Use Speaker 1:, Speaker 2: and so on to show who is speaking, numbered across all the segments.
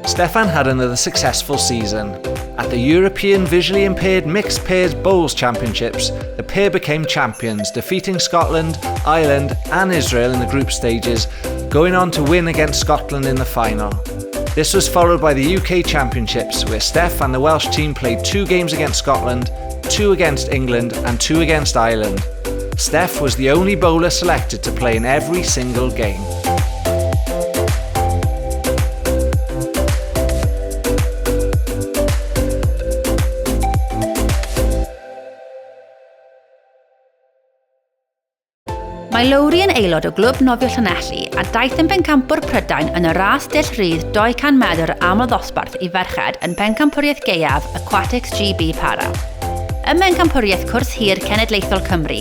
Speaker 1: Steffan had another successful season. At the European Visually Impaired Mixed Pairs Bowls Championships, the pair became champions, defeating Scotland, Ireland and Israel in the group stages, going on to win against Scotland in the final. This was followed by the UK Championships, where Steff and the Welsh team played 2 games against Scotland, 2 against England and 2 against Ireland. Steff was the only bowler selected to play in every single game.
Speaker 2: Mae Lowri yn aelod o Glwb Nofio Llanelli a daeth yn bencampwr Prydain yn y ras dull rhydd 200 medr aml-ddosbarth i ferched yn Pencampwriaeth Gaeaf Aquatics GB Para. Ym Mhencampwriaeth Cwrs Hir Cenedlaethol Cymru,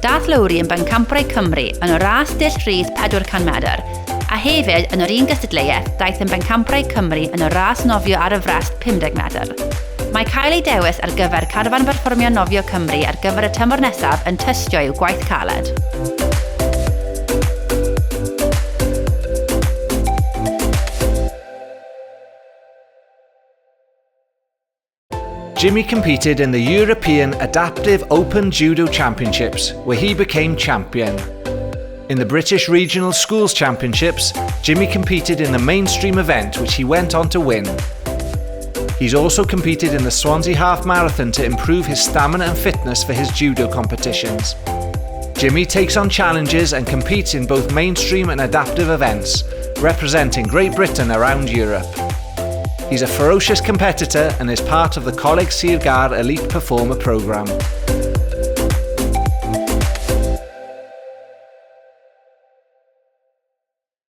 Speaker 2: daeth Lowri yn bencampwraig Cymru yn y ras dull rhydd 400 medr, a hefyd yn yr un gystadleuaeth daeth yn bencampwraig Cymru yn y ras nofio ar y frest 50 medr. Mae cael ei dewis ar gyfer Carfan Berfformio Nofio Cymru ar gyfer y tymor nesaf yn tystio i'w gwaith caled.
Speaker 1: Jimmy competed in the European Adaptive Open Judo Championships, where he became champion. In the British Regional Schools Championships, Jimmy competed in the mainstream event, which he went on to win. He's also competed in the Swansea Half Marathon to improve his stamina and fitness for his judo competitions. Jimmy takes on challenges and competes in both mainstream and adaptive events, representing Great Britain around Europe. He's a ferocious competitor and is part of the Coleg Sir Gâr Elite Performer programme.